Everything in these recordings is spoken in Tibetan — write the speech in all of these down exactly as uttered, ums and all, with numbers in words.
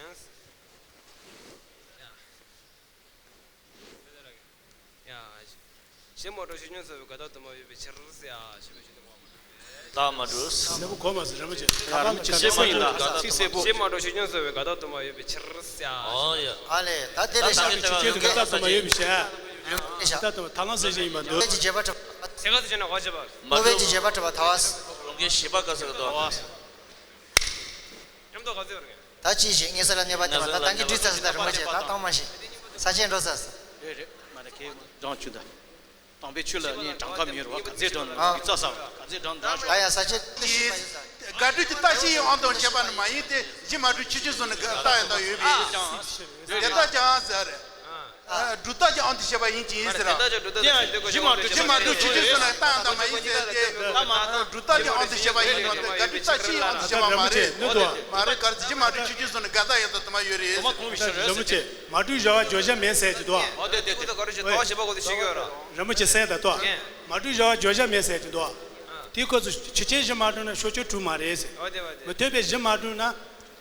ཡ། གཞི་མ་གྲུབ་ཆོས་ཅན་སོགས་པའི་དགག་རྟགས་དུ་མ་ཡོད་པའི་ཕྱིར་ཟེར་ཡ། ཞེས་པའི་ཕྱིར་དུ་མ་རྟགས་མ་གྲུབ། གསལ་པོ་གོ་མ་སོང་རིན་པོ་ཆེ། ད་རིན་པོ་ཆེ་གསལ་པོ་ཡིན་ད། ཚིག་གསལ་པོ། གཞི་མ་གྲུབ་ཆོས་ཅན་སོགས་པའི་དགག་རྟགས་དུ་མ་ཡོད་པའི་ཕྱིར་ཟེར་ཡ། ཨོ་ཡ། ཨ་ལས་ད་དེ་ལས་ད་ཤ་ཆོས་ཅན་གྱི་དགག་རྟགས་དུ་མ་ཡོད་པའི་ཕྱིར། དགག་རྟགས་དུ་མ་ཐ་ལམ་གསལ་བྱེད་ཡིན་པ་འདུག། དེ་ག་ཚོད་བྱས་ན་ག་བྱེད་པ། དེ་ག་ཚོད་བྱས་ན་ག་བྱེད་པ། མ་གྲུབ། ལོག་པའི་རྗེས་བྱེད་པ་གྲུབ་པ་ཐལ་བ། ལོག་པའི་རྗེས་བྱེད་པ་ག་ཟེར་གི་འདུག། མཉམ་དུ་ག་ཚོད་རེད། ད་ཅི་ཞིག་ངེས་ས་ལ་གནས་པ་གནས་པ་ད་ད་གིན་བྲིས་ཚར་ཟིན་ད་རིན་པོ་ཆེ་ད་གཏོང་མ་ཤེས། ས་ཆེན་འགྲོ་ཚར་ཟིན། རེད་རེད། མ་ནི་ཁའི་འགྲང་ཆུ་ད། དང་པའི་ཆུ་ལ་གཉིས་གྲངས་ཀ་མི་ཡོད་ར་བ། ག་ཚད་གྲངས་ནི་ཨ། གི་རྩ་ས་བ་ག་ཚད་གྲངས་འདྲ་ཤོག། ད་ཡ་ས་ཆེན་དགག་སྒྲུབ་ཀྱི་རྟགས་ཤེས་ཡོན་དབང་དུ་བྱས་པ་ནི་མ་ཡིན་ཏེ། གཞི་མ་གྲུབ་ཆོས་ཅན་སོགས་ནི་དགག་རྟགས་ཡང་དག་ཡོད་པས་ཀྱང་། དེ་ལྟར་ཀྱང་ཟེར། ཨ། སྒྲུབ་རྟགས་ཀྱི་དབང་དུ་བྱས་པ་ཡིན་གྱི་ཡིན་ཟེར། དེ་ཡང་གཞི་མ་གྲུབ་གཞི་མ་གྲུབ་ཆོས་ཅན་སོགས་ནི་རྟགས་ཡང་དག་མ་ཡིན་ཟེར་ཏེ། ད་མ་གཏོགས་སྒྲུབ་རྟགས་ཀྱི་དབང་དུ་བྱས་པ་ཡིན་མ་གཏོགས་དགག་སྒྲུབ་རྟགས་ཤེས་ཡོན་དབང་དུ་བྱས་པ་མ་རེད། མ་རེད། ག་རེ་ཟེར། གཞི་མ་གྲུབ་ཆོས་ཅན་སོགས་ནི་དགག་རྟགས་ཡང་དག་དུ་མ་ཡོད་རེད། རིན་པོ་ཆེ། མ་གྲུབ་བཞག་པ་བརྗོད་བྱ་མེད་ཟེར་གྱི་འདུག་ཨ། ཨོ་དེ་དེ་དེ་ཁོ་ད་ག་རེ་ཞིག་ད་བ་ཞེས་པ་གོ་དེ་ཤེས་ཀྱི་ཡོད་ར། རིན་པོ་ཆེ་གསན་དང་ཏོ། ཨ། མ་གྲུབ་བཞག་པ་བརྗོད་བྱ་མེད་ཟེར་གྱི་འདུག་ཨ། དེ་ཁོ་ཚོ་ཆོས་ཅན་གཞི་མ་གྲུབ་ན་ཕྱོགས་ཆོས་གྲུབ་མ་རེད་ཟེར། ཨོ་དེ་བ་དེ། མི་ལྡོག་པའི་གཞི་མ་གྲུབ་ན།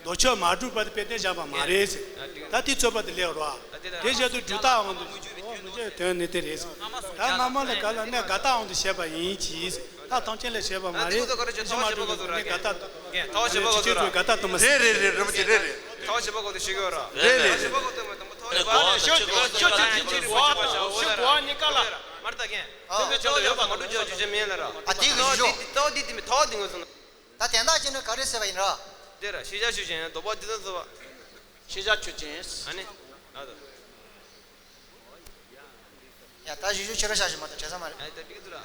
ལྡོག་ཕྱོགས་མ་གྲུབ་པ་དེ་དཔེ་དོན་བཞག་པ་མ་རེད་ཟེར། ད་དེ་རྩོད་པ་དེ་ལས་རོ། དེ་བཞག་དུས་སྒྲུབ་རྟགས་འོང་དུས། དོན་ནི་དེ་རེད་ཟེར། ད་སྔ་མ་ལ་ག་ལ་གནས་དགག་རྟགས་འོང་དུ་བཤད་པ་ཡིན་གྱིས་ཟེར། ད་ཐམས་ཅད་ལ་བཤད་པ་མ་རེད། གཞི་མ་གྲུབ་པ་གནས་དགག་རྟགས། ཐ་བ་ཞེས་པ་གོ་ཚོ་ར། དགག་རྟགས་དུ་མ་ཟེར། རེད་རེད་རེད། རིན་པོ་ཆེ་རེད་རེད། ཐ་བ་ཞེས་པ་གོ་ཚོ་ཤེས་ཀྱི་ཡོད་ར། རེད་རེད། ཐ་བ་ཞེས་པ་གོ་ཚོ་མ་དང་པོ་ཐ་བ་ཞེས་པ་གོ་ཚོ། ཤོ་ཤོ་ཤོ་ཤོ་གོ་བ་ནི་ཀ་ལ། མར་ད་གན། ཨ། ཐ་བ་ཞེས་པ་མ་གྲུབ་བརྗོད་བྱ་མིན་ལ་ར། ཨ་དེ་གི་ཞོ། ཐ་བ་འདི་འདི་མི་ཐ་བ་འདི་ངོས་སོང་ན། ད་དན་རྟགས་ཅན་ནི་ག་རེ་ཟེར་བ་ཡིན་ར། དེ་ར་ཤེས་བྱ་ཆོས་ཅན། ལྡོག་པ་འདི་ཚོ་ཟེར་བ། ཤེས་བྱ་ཆོས་ཅན། ཨ་ནི། ཨ་དོ། ཡ་ད་ཞུ་ཞུ་ཁྱེད་རང་བཤད་ཞུ་མ་ཐུབ་བྲེལ་ས་མ་རེད། ཨ་ད་འགྲིག་འདུག་ར།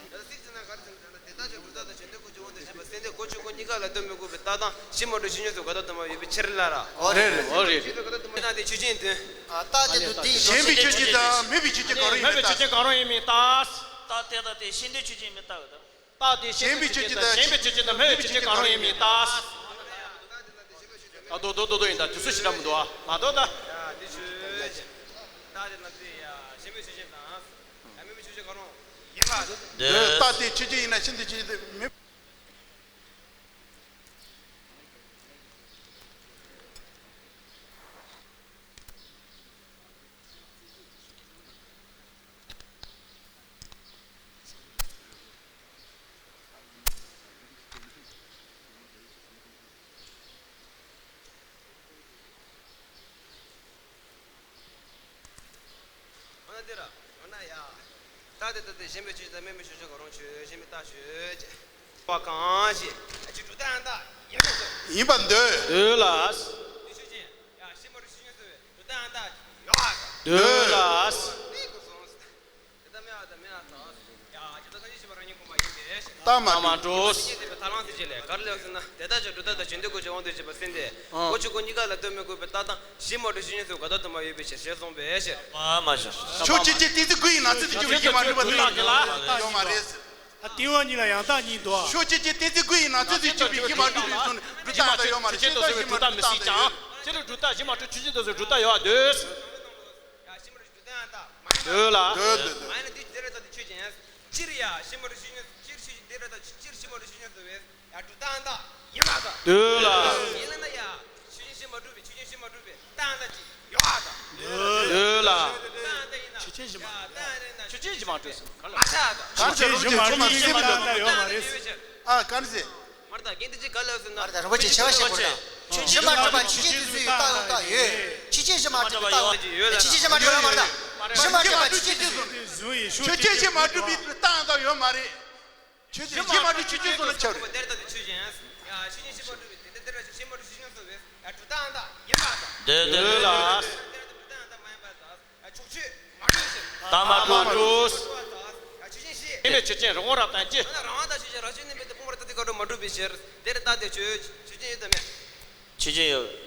ད་སིག་ཟེར་ན་ག་རེ་ཟེར་ན་དེ་ལྟར་ཀྱང་སྒྲུབ་རྟགས་དང་བྱེད་འདོད་ཀུན་གྱི་དབང་དུ་བྱས་པ་སེམས་ལྡན་སྒོ་ཆོས་ཀུན་གཉིས་ཀ་ལ་ལྟོས་མི་དགོས་པའི་རྟགས་དང་གཞི་མ་གྲུབ་ཆོས་ཅན་སོགས་དགག་རྟགས་དུ་མ་ཡོད་པའི་ཕྱིར་ལ་ར། ཨོ་རེད་རེད། ཨོ་རེད་རེད། ཆོས་ཅན་དོན། ཨ་རྟགས་དེ་དུ་དེ་ཞེན་པའི་ཆོས་ཅན་དང་མེད་པའི་ཆོས་ཅན་གང་རུང་ཡིན་མིན་རྟགས། མེད་པའི་ཆོས་ཅན་གང་རུང་ཡིན་མིན་རྟགས། རྟགས་དེ་ལྟ་སྟེ་ཤེས་འདོད་ཆོས་ཅན་མིན་རྟགས། རྟགས་དེ་ཞེན་པའི་ཆོས་ཅན་དང་ཞེན་པའི་ཆོས་ཅན་དང་མེད་པའི་ཆོས་ཅན་གང་རུང་ཡིན་མིན་རྟགས། ཨ་དོ་དོ་དོ་དོ་ཡིན་ད། དུས་ཚོད་ཞེ་དྲག་མི་འདུག་ཨ། མ་དོ་ད། ཡ་དེ་ཆོས་ཅན། རྟགས་དེ་ལ་དེ་ཡ་ཞེན་པའི་ཆོས་ཅན་དང་། ཡ་མེད་པའི་ཆོས་ཅན་གང་རུང་ཡིན་པ། འདོད། རྟགས་དེ་ཆོས་ཅན་ཡིན་ན་ཤིན་ཏུ་ཆོས་ཅན་དེ་མེད། འོ་ན་འདི་ར། འོ་ན་ཡ། རྟགས་དེ་ལྟ་སྟེ་ཞེན་པའི་ཆོས་ཅན་དང་མེད་པའི་ཆོས་ཅན་གང་རུང་ཆོས་ཅན་མིན་རྟགས་ཆོས་ཅན། པ་གང་ཞིག་ཨ་ཅི་སྒྲུབ་རྟགས་ཡང་དག་ཡིན་པར་འདོད། ཡིན་པར་འདོད། འདོད་ལ། འདི་ཆོས་ཅན། ཡ་ཞེན་པ་རུ་ཤེས་ཉོན་ཟེར་བའི་སྒྲུབ་རྟགས་ཡང་དག་ཡོད་པ་དང་། འདོད་ལ། འདི་གོ་སོང་། དེ་ལྟ་མེད་པ་དང་མེད་པ་དང་། ཡ་ཇི་ལྟར་སངས་རྒྱས་ཞེས་པ་རང་ཉིད་ཁོ་ན་ཡིན་པའི་ཕྱིར། རྟགས་མ་གྲུབ། ཐ་ལམ་ཟེར་བྱེད་ལས་ག་རེ་ལབ་ཟེར་ན། དེ་ལྟར་ཀྱང་སྒྲུབ་རྟགས་དང་བྱེད་འདོད་ཀུན་གྱི་དབང་དུ་བྱས་པ་སེམས་ལྡན་སྒོ་ཆོས་ཀུན་གཉིས་ཀ་ལ་ལྟོས་མི་དགོས་པའི་རྟགས་དང་གཞི་མ་གྲུབ་ཆོས་ཅན་སོགས་དགག་རྟགས་དུ་མ་ཡོད་པའི་ཕྱིར་ཞེས་གསུངས་པའི་ཕྱིར། མ་མ་བཞག་ཕྱོགས་ཆོས་ཅན་གཏན་ཚིགས་དགུ་ཡིན་ན་ཚིག་ཚིག་གཅིག་པུའི་གཞི་མ་གྲུབ་པ་ནི་ཡོད་མ་རེད། ཨ་ཏིང་ངེ་འཛིན་ལ་ཡང་དག་གཉིས་འདུག་ཕྱོགས་ཆོས་ཅན་གཏན་ཚིགས་དགུ་ཡིན་ན་ཚིག་ཚིག་གཅིག་པུའི་གཞི་མ་གྲུབ་པའི་ཚུལ་ནི་སྒྲུབ་རྟགས་ཡང་དག་ཡོད་མ་རེད། ཚིག་ཚིག་གཞི་མ་གྲུབ་རྟགས་མི་སྲིད་ཀྱང་། ཕྱིར་སྒྲུབ་རྟགས་གཞི་མ་གྲུབ་ཆོས་ཅན་དུ་སོགས་སྒྲུབ་རྟགས་ཡོད་པར་འདོད། འདོད་ལ། འདོད་འདོད་འདོད། མ་ཡིན་ན་འདི་དེ་རེད་ད་དེ་ཆོས་ཅན། སྤྱིར་ཡ་གཞི་མ་གྲུབ་ཆོས་ཅན། སྤྱིར་ཆོས་ཅན་དེ་རེད་ད་སྤྱིར་གཞི་མ་གྲུབ་ཆོས་ཅན་སོགས་པའི་ཡ་སྒྲུབ་རྟགས་ཡང་དག་ཡིན་པ་དང་། འདོད་ལ། ཡིན་ལ་ན་ཡ་ཆོས་ཅན་གཞི་མ་གྲུབ་པའི་ཆོས་ཅན་གཞི་མ་གྲུབ་པའི་རྟགས་ཡང་དག་ཅིག་ཡོད་པ་དང་། འདོད་ལ། རྟགས་ཡང་དག་ཡིན་ན་ཆོས་ཅན་གཞི་མ་ཡ་རྟགས་ཡང་དག་ཡིན་ན་ཆོས་ཅན་གཞི་མ་གྲུབ་ཟེར་ག་ལ། མ་ཆགས་དང་། གང་ཟེར་རིན་པོ་ཆེ་ཆོས་མ་གྲུབ་པ་ཆོས་ཅན་དུ་སེམས་ལ་ཡོད་མ་རེད། ཨ་གང་ཟེར། མར་ད་རྒན་དེ་ཅིག་ག་ལ་ཟེར་ན། མར་ད་རིན་པོ་ཆེ་ཆེ་བ་ཞིག་གོ་ད། གཞི་མ་གྲུབ་པ་ཆོས་ཅན་དུ་སོང་བའི་རྟགས་ཡང་དག་ཡོད། ཆོས་ཅན་གཞི་མ་གྲུབ་པའི་རྟགས་ཡང་དག་ཡོད་ལ། ཆོས་ཅན་གཞི་མ་གྲུབ་ཡོད་མ་རེད་ད། གཞི་མ་གྲུབ་པ་ཆོས་ཅན་དུ་སོང་། ཆོས་ཅན་གཞི་མ་གྲུབ་པའི་རྟགས་ཡང་དག་ཡོད་མ་རེད། ཆོས་ཅན་གཞི་མ་གྲུབ་ཆོས་ཅན་སོང་ན་ཆ་རེད། དེར་ལྟ་དེ་ཆོས་ཅན། ཡ་ཆོས་ཅན་གཞི་མ་གྲུབ་པའི་དེ་འདྲ་དེར་ལྟ་གཞི་མ་གྲུབ་ཆོས་ཅན་སོང་བས་ཡ་སྒྲུབ་རྟགས་ཡང་དག་ཡིན་པ་དང་། འདོད་འདོད་ལ། དེར་ལྟ་སྒྲུབ་རྟགས་ཡང་དག་མ་ཡིན་པ་དང་། ཡ་ཕྱོགས་ཆོས་མ་གྲུབ་ཟེར། རྟགས་མ་གྲུབ། ཡ་ཆོས་ཅན་ཞེས། ཡིན་པའི་ཆོས་ཅན་རང་དབང་རབ་དང་རྒྱས། ཡང་ན་རང་དབང་དང་ཆོས་ཅན་རང་ཆོས་མིན་པའི་དེ་སྤོང་བར་རྟག་སྟེ་དགག་སྒྲུབ་མ་གྲུབ་པའི་ཕྱིར། དེར་ལྟ་དེ་ཆོས་ཆོས་ཅན་ཡོད་དམ་མེད། ཆོས་ཅན་ཡོད།